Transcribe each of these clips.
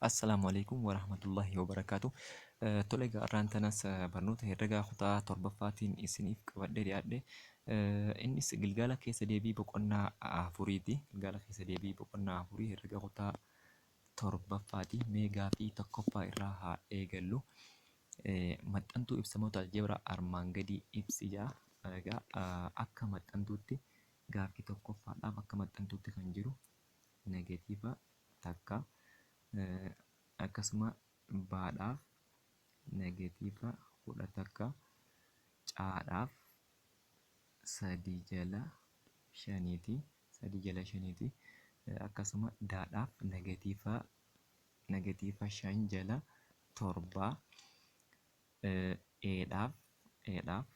Assalaamu alaikum warahmatullahi wabarakaatu. Tole egaa har'aan tanas barnoota herregaa kutaa torbaffaatiin isiniif qabadhee dhiyaadhe. Innis gilgaala keessa deebii boqonnaa afuriiti. Gilgaala keessa deebii boqonnaa afurii herrega kutaa torbaffaati. Mee gaafii tokkoffaa irraa haa eegallu. Maxxantuu ibsamoota aljeebraa armaan gadii ibsi jedha. Egaa akka maxxantuutti gaaffii tokkoffaadhaaf akka maxxantuutti kan jiru negatiiva takka akkasuma baadhaaf negatiiva 11 caadhaaf 3 jala shaniiti 3 jala shaniiti akkasuma daadhaaf negatiiva 5 jala 7 eedhaaf eedhaaf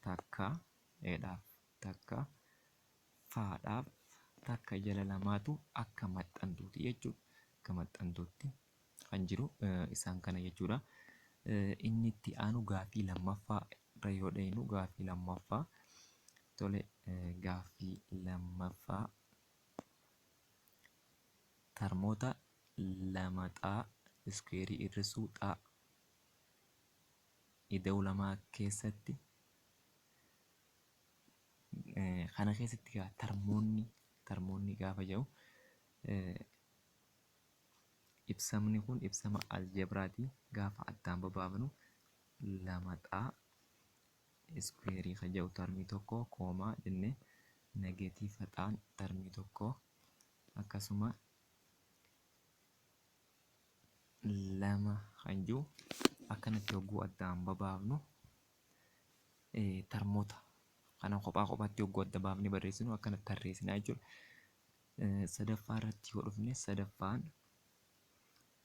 takka eedhaaf takka faadhaaf takka jala lamaatu akka maxxantuuti jechuudha. Akka maxxantuutti kan jiru isaan kana jechuudha. Inni itti aanu gaaffii lammaffaa irra yoo dhayinu gaaffii lammaffaa tole gaaffii lammaffaa tarmoota lama xaa iskuweerii irrisuu xaa ida'uu lamaa keessatti kana keessatti egaa tarmoonni tarmoonni gaafa jedhu ibsamni kun ibsama aljebraati gaafa addaan babaafnu lama xaa iskuweerii kan jedhu tarmii tokko koomaa jennee negeetiiva xaan tarmii tokko akkasuma lama kan jiru akkanatti hogguu addaan babaafnu tarmoota kana kophaa kophaatti yogguu adda baafnee barreessinu akkanatti tarreessina jechuudha. Sadaffaa irratti yoo dhufne sadaffaan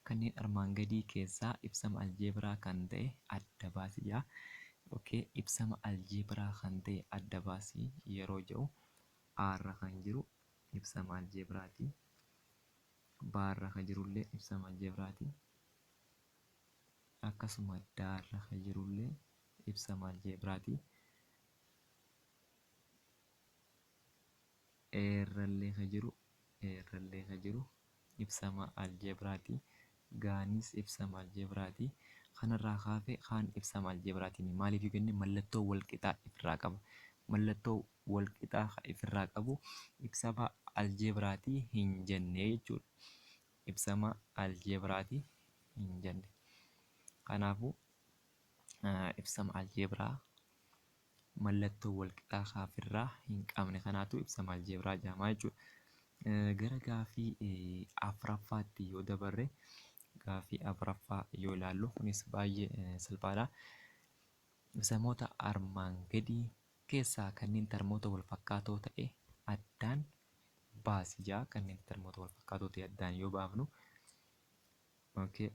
kanneen armaan gadii keessaa ibsama aljeebraa kan ta'e adda baasi jedha. Okay, ibsama aljeebraa kan ta'e adda baasi yeroo jedhu A irra kan jiru ibsama aljeebraati. B irra kan jirullee ibsama aljeebraati. Akkasuma D irra kan jirullee ibsama aljeebraati. E irrallee kan jiru E irrallee kan jiru ibsama aljeebraati. Gaanis ibsama aljeebraati. Kanarraa kaafee kaan ibsama aljeebraatiin maaliif yoo jenne mallattoo walqixaa ifirraa qaba. Mallattoo walqixaa kan ifirraa qabu ibsama aljeebraati hin jenne jechuudha. Ibsama aljeebraati hin jenne. Kanaafuu ibsama aljeebraa mallattoo walqixaa kaafirraa hin qabne kanaatu ibsama aljeebraa jedhama jechuudha. Gara gaaffii afuraffaatti yoo dabarre gaaffii afuraffaa yoo ilaallu kunis baay'ee salphaadha. Ibsamoota armaan gadii keessaa kanneen tarmoota wal fakkaatoo ta'e addaan baasi jedha. Kanneen tarmoota wal fakkaatoo ta'e addaan yoo baafnu okay,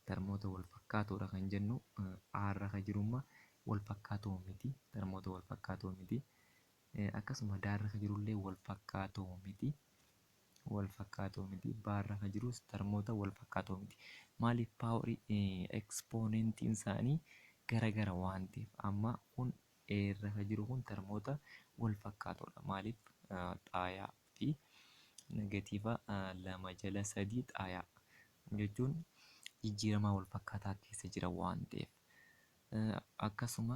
tarmoota wal fakkaatoodha kan jennu A irra kan jirumma wal fakkaatoo miti tarmoota wal fakkaatoo miti. Akkasuma D irra kan jirullee wal fakkaatoo miti wal fakkaatoo miti. B irra kan jirus tarmoota wal fakkaatoo miti. Maaliif paaworii ekspoonentiin isaanii garagara waan ta'eef amma kun E irra kan jiru kun tarmoota wal fakkaatoodha. Maaliif xaayaa fi negatiiva 2 jala 3 xaayaa jechuun jijjiiramaa wal fakkaataa keessa jira waan ta'eef. Akkasuma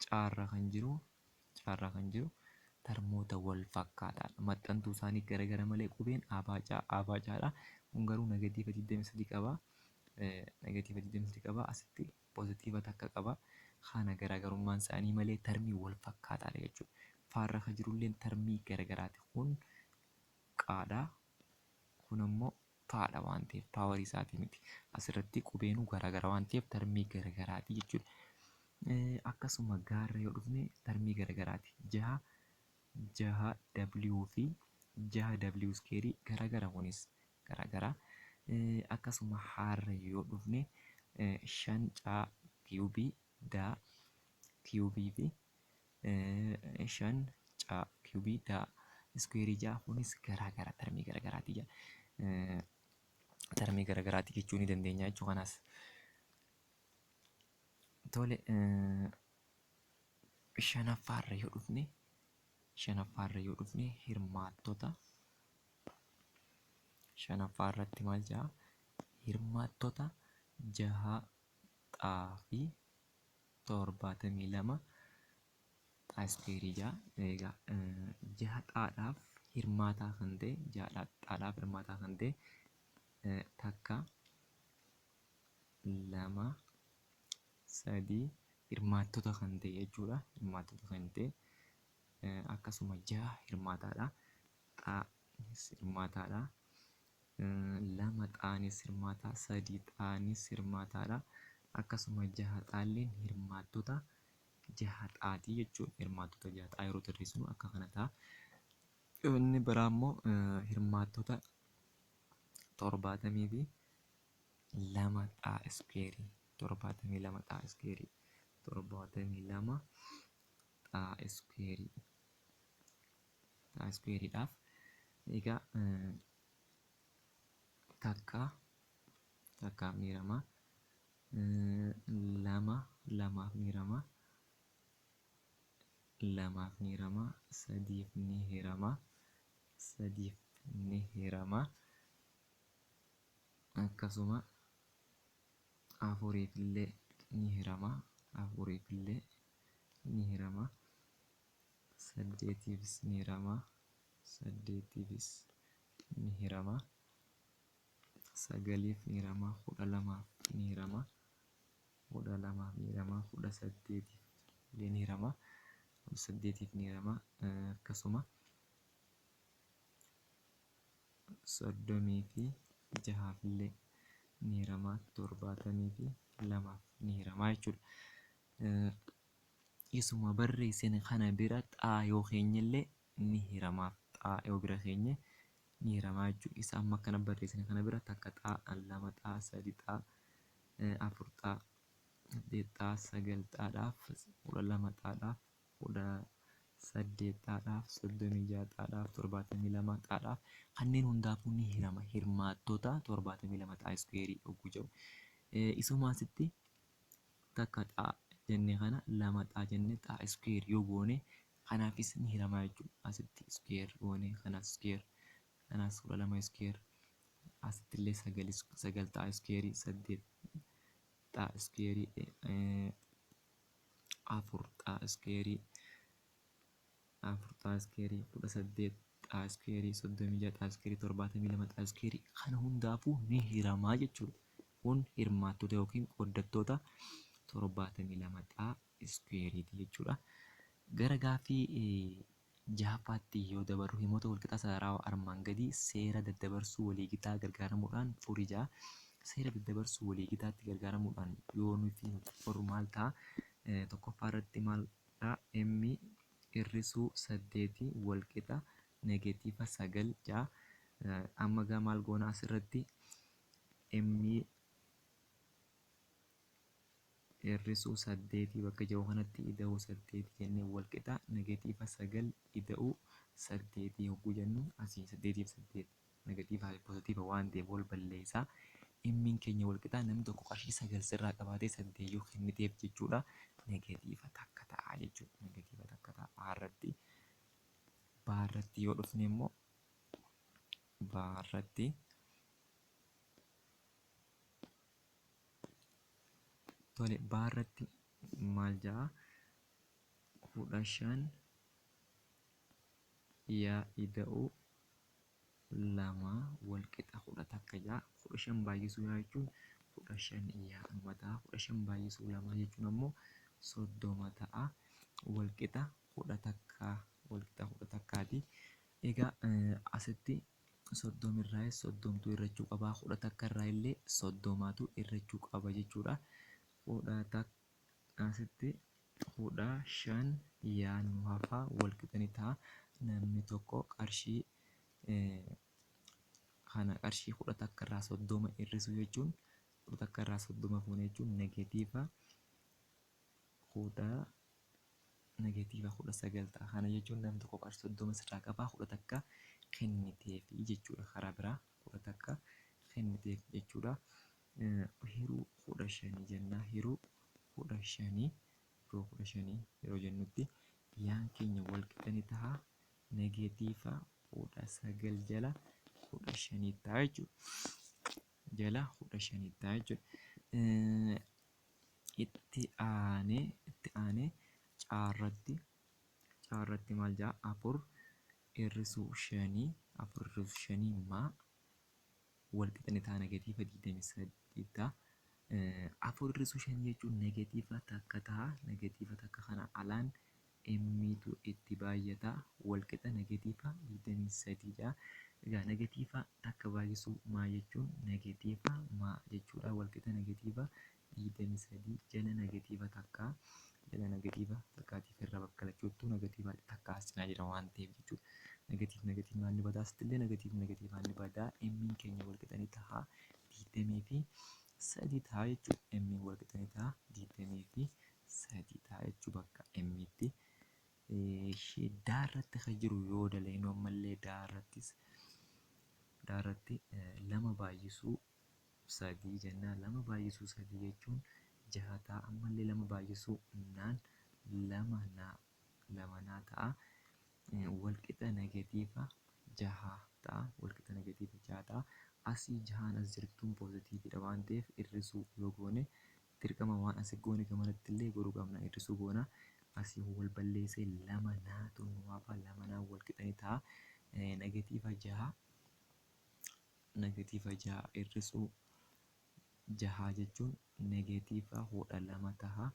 caarra kan jiru caarra kan jiru tarmoota wal fakkaataadha. Maxxantuu isaanii garagara malee qubeen abaacaa abaacaadha. Kun garuu negatiiva 23 qaba. Negatiiva 23 qaba. Asitti pozitiiva takka qaba. Kana garaagarummaan isaanii malee tarmii wal fakkaataadha jechuudha. Faarra kan jirulleen tarmii garagaraati. Kun qaadha. Kun ammoo faadha waan ta'eef paawarii isaatii miti. Asirratti qubeenuu garaagara waan ta'eef tarmii garagaraati jechuudha. Akkasuma gaarra yoo dhufne tarmii garagaraati. Jaha jaha W fi jaha W iskeerii garagara kunis garagara. Akkasuma haarra yoo dhufne 5 caa kiyuubii daa kiyuubii fi 5 caa kiyuubii daa iskuweerii 6 kunis garaagara tarmii garagaraati jedha. Tarmii garagaraati jechuu ni dandeenya jechuu kanaas. Tole shanaffaarra yoo dhufne shanaffaarra yoo dhufne hirmaattota Shanaffaa irratti maal jedha? Hirmaattota jaha xaa fi 72 xaa iskuweerii jedha. Egaa jaha xaadhaaf hirmaataa kan ta'e, jaha xaadhaaf hirmaataa kan ta'e takka, lama, sadii hirmaattota kan ta'e jechuudha. Hirmaattota kan ta'e akkasuma jaha hirmaataadha. Xaanis hirmaataadha. Lama xaanis hirmaataa, sadii xaanis hirmaataadha. Akkasuma jaha xaalleen hirmaattota jaha xaatii jechuudha. Hirmaattota jaha xaa yeroo tarreessinu akka kana ta'a. Inni biraa immoo hirmaattota 72 xaa iskuweerii, 72 xaa iskuweerii, 72 xaa iskuweerii, xaa iskuweeriidhaaf egaa takka takkaaf ni hirama, lama lamaaf ni hirama, lamaaf ni hirama, sadiif ni hirama, sadiif ni hirama, akkasuma afuriif illee ni hirama, afuriif illee ni hirama, saddeetiifis ni hirama, saddeetiifis ni hirama, sagaliif ni hirama, 12f ni hirama, 12f ni hirama, 18f illee ni hirama, 18f ni hirama, akkasuma 36f illee ni hirama, 72f ni hirama jechuudha. Isuma barreessine kana bira xaa yoo keenyellee ni hiramaaf. Xaa yoo bira keenye ni hiramaa jechuudha. Isa amma akkana barreessine kana bira takka xaa, lama xaa, sadi xaa, afur xaa, saddeet xaa, sagal xaadhaaf, 12 xaadhaaf, 18 xaadhaaf, 36 xaadhaaf, 72 xaadhaaf kanneen hundaafuu ni hirama. Hirmaattota 72 xaa iskuweerii yogguu jedhu. Isuma asitti takka xaa jenne kana lama xaa jenne xaa iskuweer yoo goone kanaafis ni hiramaa jechuudha. Asitti iskuweer goone kanaas iskuweer, kanaas 12 iskuweer, asitti illee sagal sagal xaa iskuweerii, saddeet xaa iskuweerii, afur xaa iskuweerii, afur xaa iskuweerii, 18 xaa iskuweerii, 36 xaa iskuweerii, 72 xaa iskuweerii kana hundaafuu ni hiramaa jechuudha. Kun hirmaattota yookiin qooddattoota 72 xaa iskuweeriiti jechuudha. Gara gaaffii jahaffaatti yoo dabarru himoota walqixaa sararawaa armaan gadii seera daddabarsuu waliigitaa gargaaramuudhaan furi ja'a. Seera daddabarsuu waliigitaatti gargaaramuudhaan yoo nuti furru maal ta'a? Tokkoffaa irratti maal ta'a? M hir'isuu saddeeti walqixa negeetiiva 9 ja'a. Amma gaa maal goona asirratti? M hir'isuu saddeetii bakka jiru kanatti ida'uu saddeeti jennee wal qixa negatiiva 9 ida'uu saddeetii hogguu jennu asii saddeetiif saddeet negatiivaa fi pozitiiva waan ta'eef wal balleessa. M'n keenya wal qixa namni tokko qarshii 9 sirraa qabaatee saddeet yoo kenniteef jechuudha negatiiva takka ta'a jechuudha. Negatiiva takka ta'a A irratti. B irratti yoo dhufne immoo B irratti Tole baa irratti maal ja'a? 15 yaa ida'uu lama wal qixa 11 ja'a. 15 baay'isuu yaa jechuun 15 yaa anuma ta'a. 15 baay'isuu lama jechuun ammoo 30 ta'a. Wal qixa 11 wal qixa 11ti. Egaa asitti 30 irraayis 30tu hir'achuu qaba. 11 irraa illee 30tu hir'achuu qaba jechuudha. Kudha takka asitti 15 yaa nu hafaa wal qixa ni ta'a. Namni tokko qarshii kana qarshii 11 irraa 30 hir'isuu jechuun 11 irraa 30 fuune jechuun negatiiva kudha negatiiva 19 ta'a. Kana jechuun namni tokko qarshii 30 sirraa qaba 11 kenniteefi jechuudha. Karaa biraa 11 kenniteef jechuudha. Hiruu 15 jenna. Hiruu 15, hiruu 15 yeroo jennutti yaan keenya wal qixa ni ta'a. Negatiiva 19 jala 15 ta'a jechuudha. Jala 15 ta'a jechuudha. Itti aanee caarratti maal jedha? 4 hir'isuu 5, 4 hir'isuu 5 maa wal qixa ni ta'a negatiiva 28 ta'a. 4 hir'isuu 5 jechuun negatiiva 1 ta'a. Negatiiva 1 kana alaan emmiitu itti baay'ata, wal qixa negatiiva 23 dha. Egaa negatiiva 1 baay'isuu maa jechuun negatiiva maa jechuudha. Wal qixa negatiiva 23 jala negatiiva 1, jala negatiiva 1tiif irra bakka lachuuttuu negatiiva 1 as cinaa jira waan ta'eef jechuudha. Negatiif negatiivaan ni badaa, asittillee negatiif negatiivaan ni badaa. Emmiin keenya wal qixa ni ta'a 23 ta'a jechuudha. Emmiin wal qixa ni ta'a 23 ta'a jechuudha bakka emmiitti. Daarratti kan jiru yoo dalagnu, ammallee daarratti 2 baay'isuu 3 jennaa. 2 baay'isuu 3 jechuun 6 ta'a. Ammallee 2 baay'isuu naan 2 naa, 2 naa ta'a. Wal qixa negatiiva 6 ta'a. Wal qixa negatiiva 6 ta'a. Asii jahaan as jirtuun poozitiiviidha waan ta'eef, hir'isuu yoo goone, dirqama waan asii goone gamanatti illee godhuu qabna, hir'isuu goona. Asii wal balleessee 2 naatu nu hafa. 2 naa wal qixa ni ta'a negatiiva 6. Negatiiva 6 hir'isuu 6 jechuun negatiiva 12 ta'a.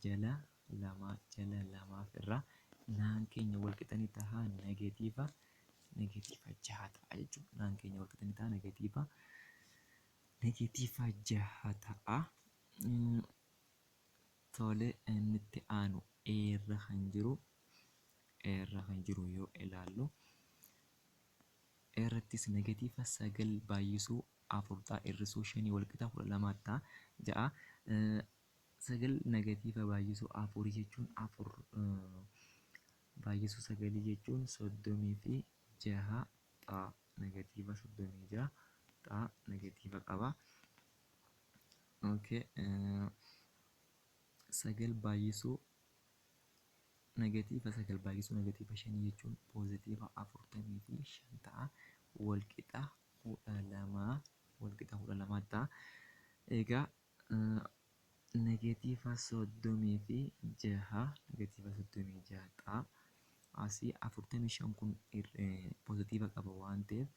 Jala 2, jala 2f irraa naan keenya wal qixa ni ta'a negatiiva 6 ta'a jechuudha. Naan keenya wal qixa ni ta'a negatiiva 6 ta'a. Tole, inni itti aanu eerra kan jiru yoo ilaallu, eerrattis negatiiva 9 baay'isuu 4 ta'a hir'isuu 5 wal qixa 12 ta'a ja'a. 9 negatiiva baay'isuu 4 jechuun, 4 baay'isuu 9 jechuun 36 ta'a. Negatiiva 36 ta'a, negatiiva qaba. Okay. 9 baay'isuu negatiiva 9 baay'isuu negatiiva 5 jechuun poozitiiva 45 ta'a. Wal qixa 12, wal qixa 12 ta'a. Egaa negatiiva 36, negatiiva 36 ta'a. Asii 45 kun poozitiiva qaba waan ta'eef,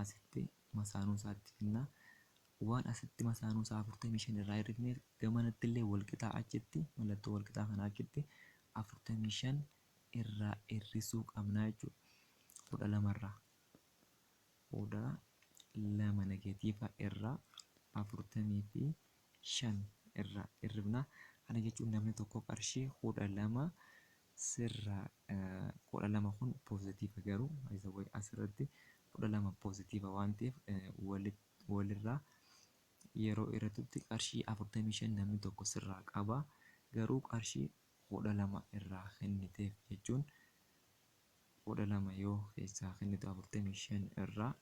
asitti masaanuu isaatti finna. Waan asitti masaanuu isaa 45 irraa hir'ifne, gamanatti illee wal qixaa achitti, mallattoo wal qixaa kana achitti 45 irraa hir'isuu qabna jechuudha. 12 irraa, 12 negatiiva irraa 45 irraa hir'ifna. Kana jechuun namni tokko qarshii 12 sirraa, 12 kun poozitiiva garuu asirratti 12 poozitiiva waan ta'eef, walirraa yeroo irratti qarshii 45 namni tokko sirraa qaba, garuu qarshii 12 irraa kenniteef jechuun, 12 yoo keessaa kennitu, 45 irraa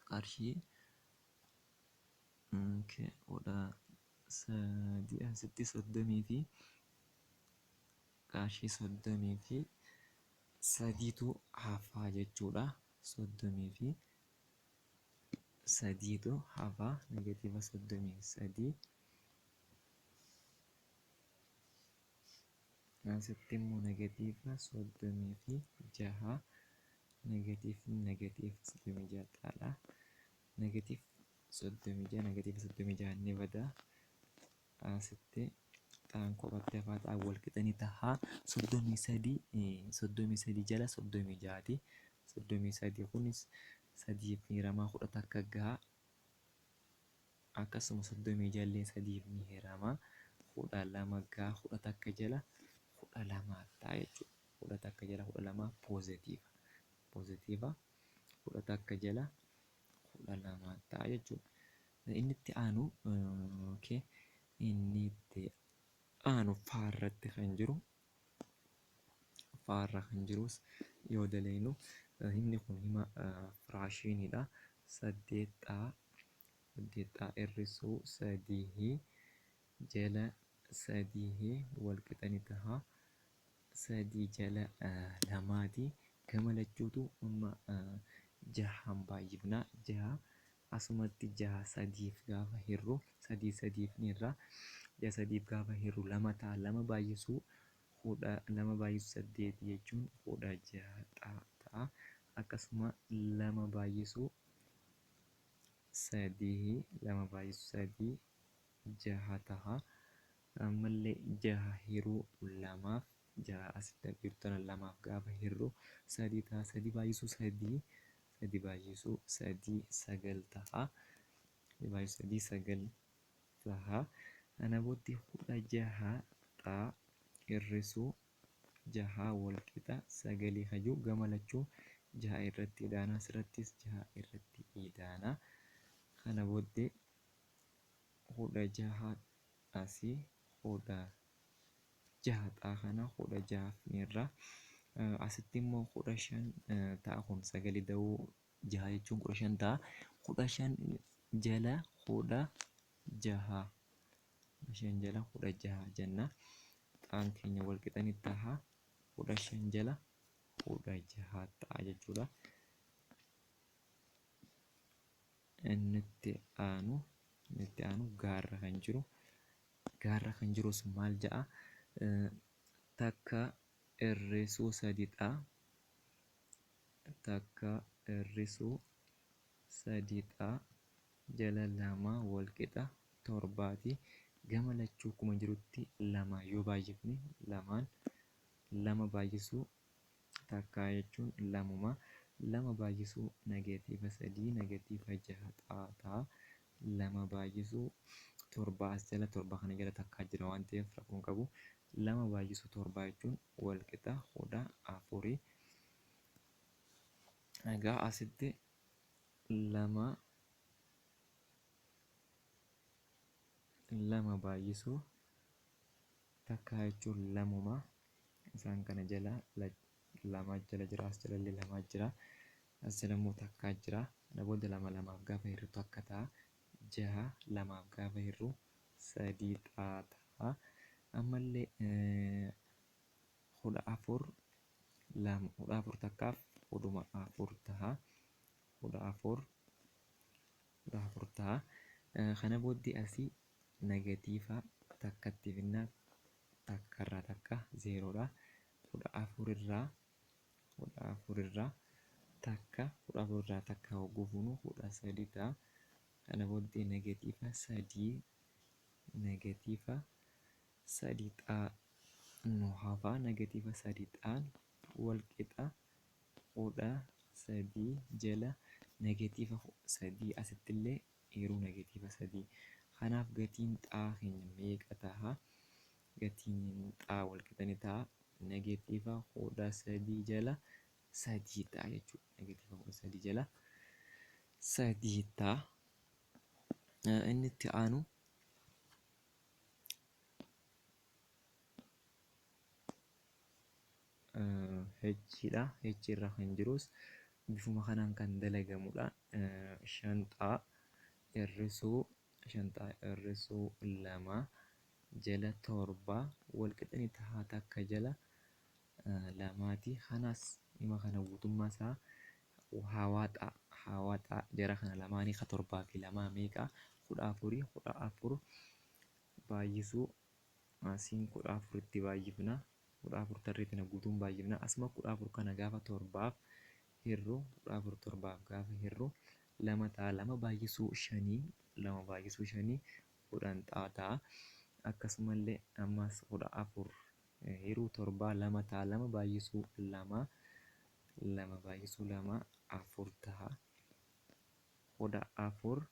qarshii 13, asitti soddomii fi qarshii 33tu hafaa jechuudha. 33tu hafaa, negatiiva 33. Asitti immoo negatiiva 36, negatiif negatiif 36 xaadha. Negatiif 36, negatiiva 36 ni bada. Asitti xaan kophatti hafaa ta'a, wal qixanii tahaa 33, 33 jala 36ti. 33 kunis sadiif hiramaa, 11 gaha. Akkasuma 36llee sadiif ni hirama, 12 gaha. 11 jala 12 ta'a jechuudha. 11 jala 12 poozitiiva. Poozitiiva 11 jala 12 ta'a jechuudha. Inni itti aanu, okay, inni itti aanu faarratti kan jiru, faarra kan jirus yoo dalagnu, himni kun hima firaashiniidha. 8 xaa, 8 xaa hir'isuu 3 jala 3 wal qixa ni taha 3 jala 2ti. Gama lachuutu amma Jahaan baay'ifna. Jaha asumatti jaha sadiif gaafa hirru sadii sadiif ni irra. Jaha sadiif gaafa hirru lama ta'a. Lama baay'isuu kudha lama baay'isuu saddeet jechuun 16 ta'a. Akkasuma lama baay'isuu sadii lama baay'isuu sadii jaha ta'a. Ammallee jaha hiruu lamaaf jaha asitti jirtu tana lamaaf gaafa hirru sadii ta'a. Sadii baay'isuu sadii sadii baay'isuu sadii sagal ta'a. Sadii baay'isuu sadii sagal ta'a. Kana booddee 16 xaa hir'isuu jaha wal qixa sagalii hajuu gama lachuu jaha irratti idaana asirrattis jaha irratti idaana. Kana booddee 16 asii 16 xaa kana 16 irra asitti immoo 15 ta'a kun sagalii da'uu jaha jechuun 15 ta'a. 15 jala 16 15 jala 16 jenna. Xaan keenya wal qixanii ta'a. 15 jala 16 ta'a jechuudha. Inni itti aanu gaarra kan jiru. Gaarra kan jirus maal ja'a? Takka hir'isuu sadi ta'a. Takka hir'isuu sadi ta'a. Jala lama wal qixa torbaati. Gama lachuu akkuma jirutti lama yoo baay'ifne lamaan lama baay'isuu takkaa jechuun lamuma. Lama baay'isuu negeetiiva sadii negeetiiva jaha ta'a. Lama baay'isuu torba as jala torba kana jala takkaa jira waan ta'eef rakkoon qabu. Lama baay'isuu torba jechuun wal qixa 14. Egaa asitti lama lama baay'isuu takkaa jechuun lamuma. Isaan kana jala lama jala jira, as jalallee lama jira, as jala immoo takkaa jira. Kana booda lama lamaaf gaafa hirru takka ta'a. Jaha lamaaf gaafa hirru sadii ta'a. Ammallee 14 lama 14 takkaaf 14 ta'a. 14 14 ta'a. Kana booddee asii negatiiva takkatti finna takkarraa takka zeeroodha. 14 irraa 14 irraa takka 14 irraa takka hogguu fuunu 13 ta'a. Kana booddee negatiiva sadii negatiiva sadii xaa nu hafa. Negatiiva sadii xaan wal qixa 13 jala negatiiva sadii asittillee yeroo negatiiva sadii. Kanaaf gatiin xaa keenya meeqa ta'a? Gatiin xaa wal qixa ni ta'a. Negatiiva 13 jala sadii ta'a jechuudha. Negatiiva 13 jala sadii ta'a. Inni itti aanu hechiidha. Hechi irra kan jirus bifuma kanaan kan dalagamudha. Shanxaa hir'isuu shanxaa hir'isuu lama jala torba wal qixani ta'a takka jala lamaati. Kanas hima kana guutummaa isaa hawaaxaa jara kana lamaanii ka torbaa fi lamaa meeqa? 14 14 baay'isuu asiin 14tti baay'ifna. 14 tarree tana guutuun baay'ifna. Asuma 14 kana gaafa torbaaf hirru 14 torbaaf gaafa hirru lama ta'a. Lama baay'isuu shanii lama baay'isuu shanii 10 xaa ta'a. Akkasumallee ammas 14 hiruu torbaa lama ta'a. Lama baay'isuu lama lama baay'isuu lama afur ta'a. 14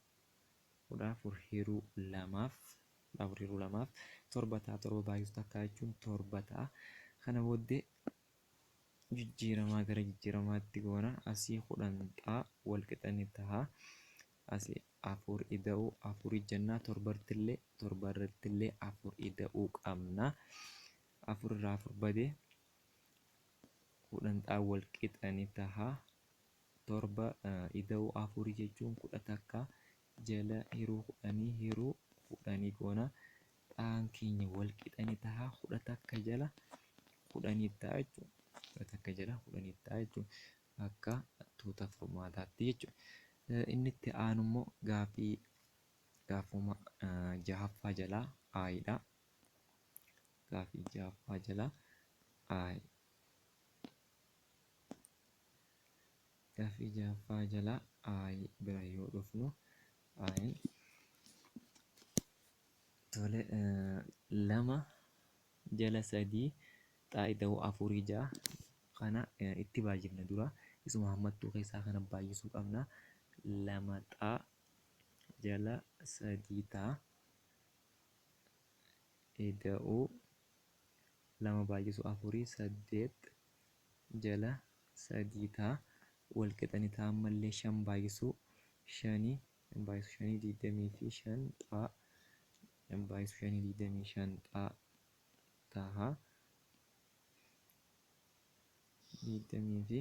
14 hiruu lamaaf 14 hiruu lamaaf torba ta'a. Torba baay'isuu takkaa jechuun torba ta'a. Kana booddee jijjiiramaa gara jijjiiramaatti goona. Asii 10 xaa wal qixa ni ta'a. Asii afur ida'uu afurii jennaa torbarrattillee afur ida'uu qabna. Afur irraa afur badee 10 xaa wal qixa ni ta'a. Torba ida'uu afurii jechuun 11 jala hiruu 10 hiruu 10 goona. Xaan keenya wal qixa ni ta'a. 11 jala 10 ta'a jechuudha. 11 jala 10 ta'a jechuudha. Akka Tuuta furmaataatti jechuudha. Inni itti aanu immoo gaaffii gaafuma jahaffaa jalaa I'dha. Gaaffii jahaffaa jalaa I. Gaaffii jahaffaa jalaa I bira yoo dhufnu I'n tole 2 jala 3 xaa ida'uu afurii ja'a kana itti baay'ifna dura isuma hammattuu keessaa kana baay'isuu qabna 2 xaa jala 3 ta'a ida'uu 2 baay'isuu afurii 8 jala 3 ta'a wal qixa ni ta'a ammallee 5 baay'isuu shanii 5 baay'isuu shanii 25 xaa 5 baay'isuu shanii 25 xaa taha digdamii fi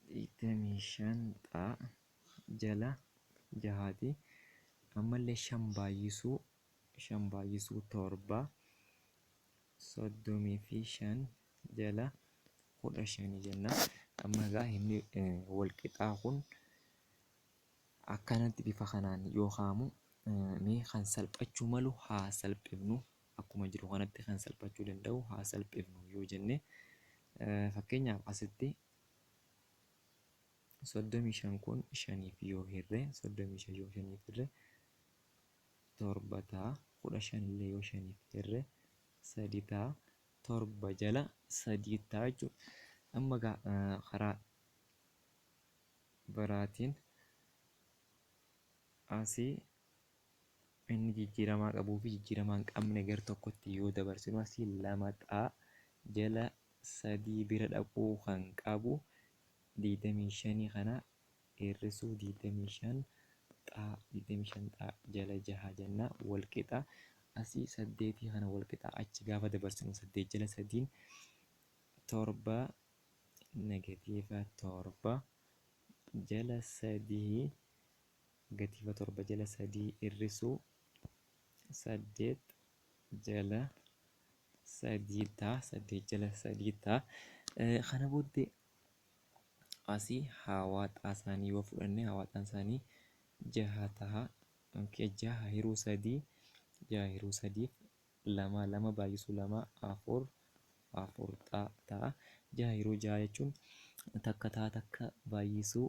25 xaa jala jahaati ammallee 5 baay'isuu 5 baay'isuu 7 35 jala 15 jenna. Amma egaa himni wal qixaa kun akkanatti bifa kanaan yoo kaa'amu mee kan salphachuu malu haa salphifnu akkuma jiru kanatti kan salphachuu danda'u haa salphifnu yoo jenne fakkeenyaaf asitti 35 kun shaniif yoo hirre 35 yoo shaniif hirre 7 ta'a 15 illee yoo shaniif hirre 3 ta'a 7 jala 3 ta'a jechuudha. Amma egaa karaa biraatiin asii inni jijjiiramaa qabuu fi jijjiiramaa hin qabne gar tokkotti yoo dabarsinu asii 2 xaa jala 3 bira dhaquu kan qabu 25 kana hir'isuu 25 xaa 25 xaa jala 6 jenna wal qixa asii 8 kana wal qixa achi gaafa dabarsinu 8 jala 3 7 negatiiva 7 jala 3 negatiiva 7 jala 3 hir'isuu 8 jala 3 ta'a 8 jala 3 ta'a. Kana booddee asii hawaaxaa isaanii yoo fudhanne hawaaxaan isaanii 6 ta'a. Okay, 6 hiruu 3 6 hiruu 3 2 2 baay'isuu 2 4 4 ta'a. 6 hiruu 6 jechuun takka ta'a takka baay'isuu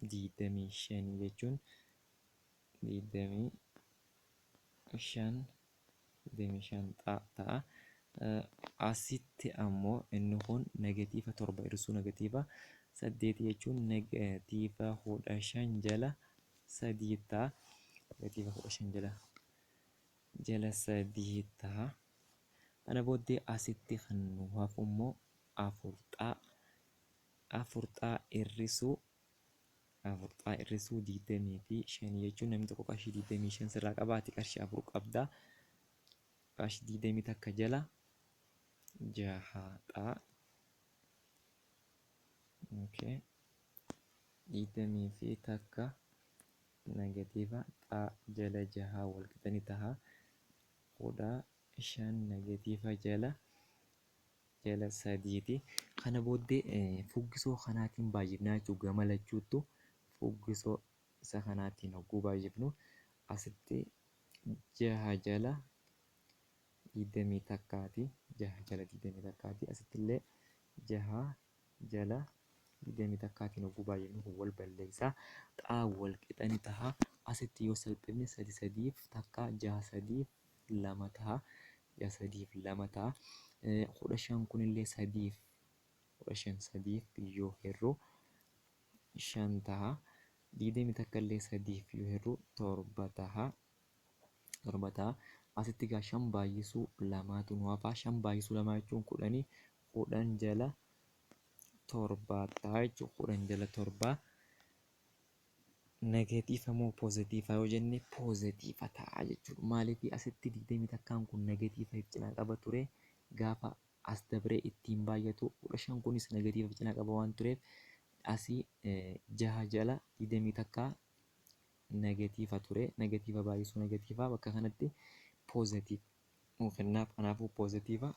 25 jechuun 25 25 ta'a. Asitti ammoo inni kun negatiiva 7 hir'isuu negatiiva 8 jechuun negatiiva 15 jala 3 ta'a. Negatiiva 15 jala 3 ta'a. Kana booddee asitti kan nu hafu immoo 4 xaa 4 xaa hir'isuu 4 xaa hir'isuu 25 jechuun namni tokko qarshii 25 sirraa qaba ati qarshii 4 qabda. Qarshii 21 jala 6 xaa okay 21 negatiiva xaa jala 6 wal qixa ni taha 15 negatiiva jala 3ti. Kana booddee fuggisoo kanaatiin baay'ifnaa jechuudha. Gama lachuuttu fuggisoo isa kanaatiin hogguu baay'ifnu asitti 6 jala 21ti. 6 jala 21ti. Asitti illee 6 jala 21tiin hogguu baay'ifnu kun wal balleessa. Xaa wal qixa ni taha. Asitti yoo salphifne 3 3 takka 6 3 2 taha. 6 3 2 taha. 15 kunillee 3 15 3 yoo hirru 5 taha. 21 illee 3 yoo hirru 7 taha. 7 taha. Asitti egaa 5 baay'isuu 2tu nu hafa. 5 baay'isuu 2 jechuun 10 10 jala 7 taha jechuudha. 10 jala 7 negatiiva moo poozitiiva yoo jenne poozitiiva ta'a jechuudha. Maaliif asitti 21 kun negatiiva if cinaa qaba ture gaafa as dabree ittiin baay'atu 15 kunis negatiiva if cinaa qaba waan tureef asii 6 jala 21 negatiiva ture. Negatiiva baay'isuu negatiiva bakka kanatti poozitiiva nuu kennaaf. Kanaafuu poozitiiva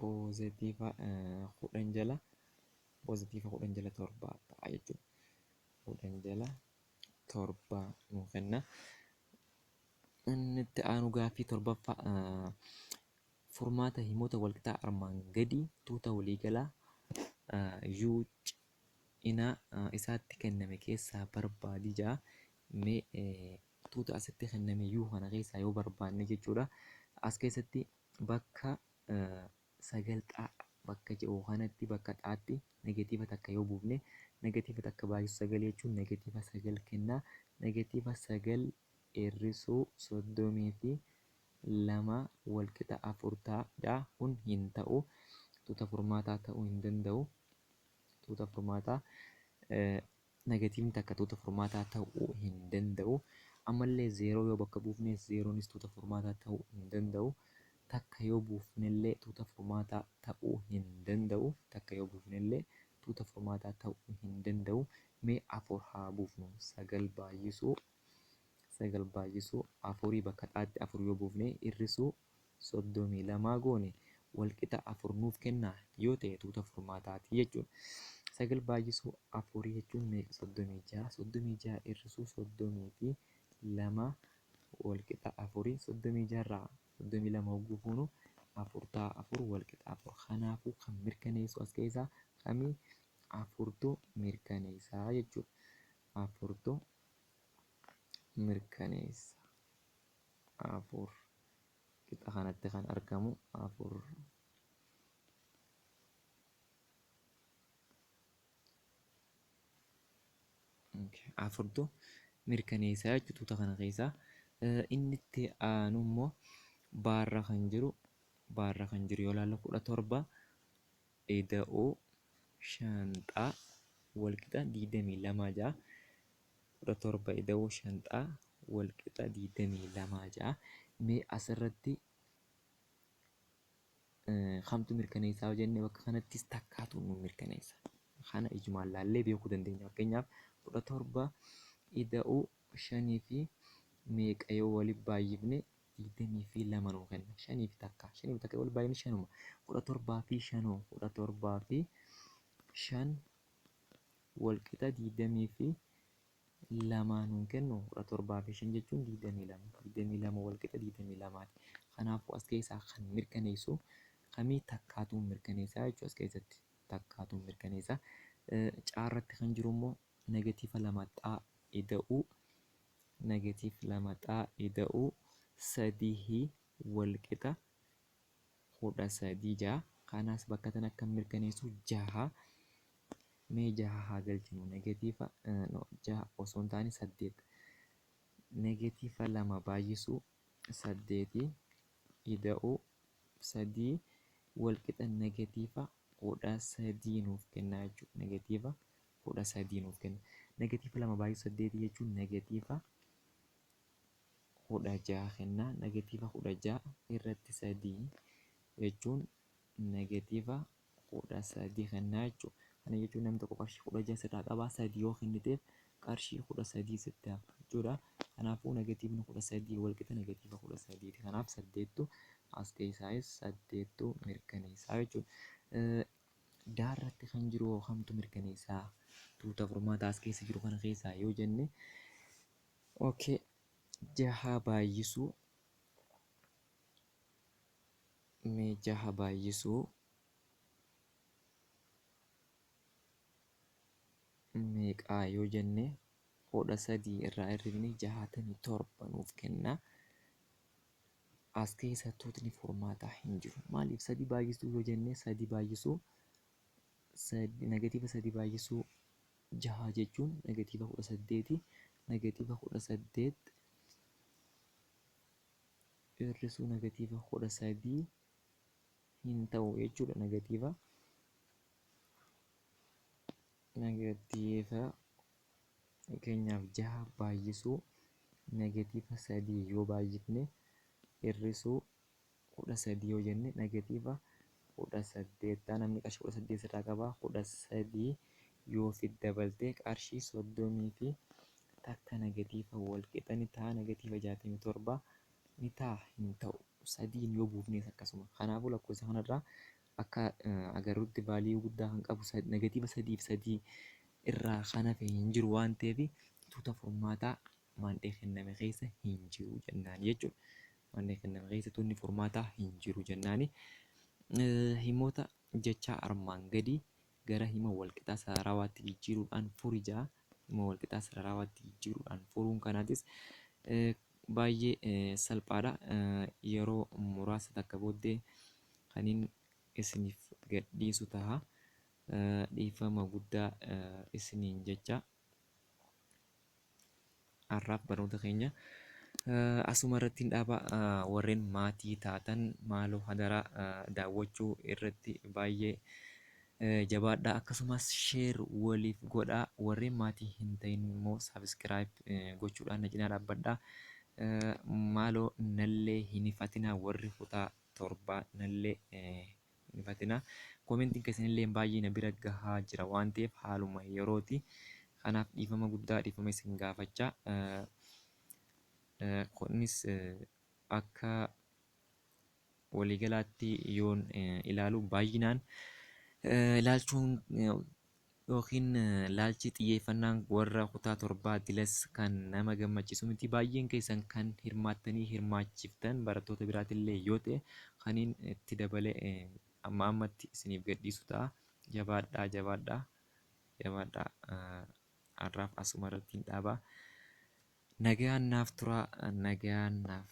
Poozitiiva 10 jala poozitiiva 10 jala 7 ta'a jechuudha. 10 jala 7 nuu kenna. Inni itti aanu gaaffii 7ffaa furmaata himoota walqixaa armaan gadii tuuta waliigalaa U cinaa isaatti kenname keessaa barbaadi ja'a. Mee tuuta asitti kenname U kana keessaa yoo barbaanne jechuudha. As keessatti bakka 9 xaa bakka jedhu kanatti bakka xaatti negatiiva takka yoo buufne negatiiva takka baay'isu 9 jechuun negatiiva 9 kenna. Negatiiva 9 hir'isuu 32 walqixa 4 ta'a. Kun hin ta'u. Tuuta furmaataa ta'uu hin danda'u. Tuuta furmaataa negatiivni takka tuuta furmaataa ta'uu hin danda'u. Ammallee 0 yoo bakka buufne 0nis tuuta furmaataa ta'uu hin danda'u. Takka yoo buufnellee tuuta furmaataa ta'uu hin danda'u. Takka yoo buufnellee tuuta furmaataa ta'uu hin danda'u. Mee 4 haa buufnu. 9 baay'isuu 9 baay'isuu 4 bakka xaatti 4 yoo buufne hir'isuu 32 goone walqixa 4 nuuf kenna yoo ta'e tuuta furmaataati jechuudha. 9 baay'isuu 4 jechuun meeqa? 36. 36 hir'isuu 32 walqixa 4. 36 irraa 32 hogguu fuunu 4 ta'a. 4 walqixa 4. Kanaafuu kan mirkaneessu as keessaa kamii? 4tu mirkaneessaa jechuudha. 4tu mirkaneessa. 4 qixa kanatti kan argamu 4. Afurtu mirkaneessaa jechuudha tuuta kana keessaa. Inni itti aanu immoo baarra kan jiru baarra kan jiru yoo ilaallu 17 ida'uu 5 walqixa 22 ja'a. 17 ida'uu 5 walqixa 22 ja'a. Mee asirratti kamtu mirkaneessaa yoo jenne bakka kanattis takkaatu nu mirkaneessa. Kana ijumaan laallee beekuu dandeenya. Fakkeenyaaf 17 ida'uu 5 fi meeqa yoo walitti baay'ifne 22 nuu kenna. 5 fi takka. 5 fi takka yoo walitti baay'ifne 5. 17 fi 5 17 fi 5 walqixa 22 nuun kennu. 17 fi 5 jechuun 22. 22 walqixa 22ti. Kanaafuu as keessaa kan mirkaneessu kamii? Takkaatu mirkaneessaa jechuudha as keessatti. Takkaatu mirkaneessa. Caarratti kan jiru immoo negatiiva 2 xaa ida'uu negatiiva 2 xaa ida'uu 3 walqixa 13 ja'a. Kanaas bakka tana kan mirkaneessu 6. Mee 6 haa galchinu. Negatiiva 6 osoo hin taane 8. Negatiiva 2 baay'isuu 8 ida'uu 3 walqixa negatiiva 13 nuuf kenna jechuudha. Negatiiva 13 nuuf kenna. Negatiiva 2 baay'isuu 8 jechuun negatiiva 16 kenna. Negatiiva 16 irratti 3 jechuun negatiiva 13 kenna jechuudha. Kana jechuun namni tokko qarshii 16 sirraa qabaa 3 yoo kenniteef qarshii 13 sitti hafa jechuudha. Kanaafuu negatiivni 13 walqixa negatiiva 13ti. Kanaaf 8tu as keessaayis 8tu mirkaneessaa jechuudha. Daarratti kan jiru kamtu mirkaneessaa tuuta furmaataa as keessa jiru kana keessaa yoo jenne, okay, 6 baay'isuu mee 6 baay'isuu meeqaa yoo jenne 13 irraa hir'ifne 67 nuuf kenna. As keessa tuutni furmaataa hin jiru. Maaliif 3 baay'isuu yoo jenne 3 baay'isuu negatiiva 3 baay'isuu 6 jechuun negatiiva 18. Negatiiva 18 hir'isuu negatiiva 13 hin ta'u jechuudha. Negatiiva fakkeenyaaf 6 baay'isuu negatiiva 3 yoo baay'ifne hir'isuu 13 yoo jenne negatiiva 18 ta'a. Namni qarshii 18 sirraa qabaa 13 yoo ofitti dabaltee qarshii 31 negatiiva walqixa ni ta'a. Negatiiva 67 ni ta'a hin ta'u. 3 yoo buufnes akkasuma. Kanaafuu lakkoofsa kanarraa Akka agarrutti value guddaa kan qabu negative 3 fi 3 irraa kan hafe hin jiru waan ta'eef, tuuta furmaataa maandhee kenname keessa hin jiru jennaan jechuudha. Maandhee kenname keessa tuunni furmaataa hin jiru jennaani. Himoota jechaa armaan gadii gara hima walqixaa sararawaatti jijjiiruudhaan furi ja'a. Hima walqixaa sararawaatti jijjiiruudhaan furuun kanaatis baay'ee salphaadha. Yeroo muraasa takka booddee kanin isiniif gadhiisu ta'a. Dhiifama guddaa isiniin jecha, har'aaf barnoota keenya asuma irratti hin dhaaba. Warreen maatii taatan maaloo hadaraa daawwachuu irratti baay'ee jabaadhaa, akkasumas share waliif godhaa. Warreen maatii hin ta'in immoo subscribe gochuudhaan na cinaa dhaabbadhaa. Maaloo nallee hin hifatinaa, warri kutaa 7 nallee hin hifatinaa. Commentiin keessanillee baay'ee na bira gahaa jira waan ta'eef, haaluma yerooti. Kanaaf dhiifama guddaa, dhiifama isin gaafachaa. Kunis akka waliigalaatti yoon ilaalu, baay'inaan ilaalchuun yookiin laalchi xiyyeeffannaan warra kutaa 7 dilas kan nama gammachiisu miti. Baay'een keessan kan hirmaattanii hirmaachiftan barattoota biraatillee yoo ta'e, kaniin itti dabalee amma ammatti isiniif gadhiisu ta'a. Jabaadhaa, jabaadhaa, jabaadhaa. Har'aaf asuma irratti hin dhaabaa. Nagaan naaf turaa, nagaan naaf.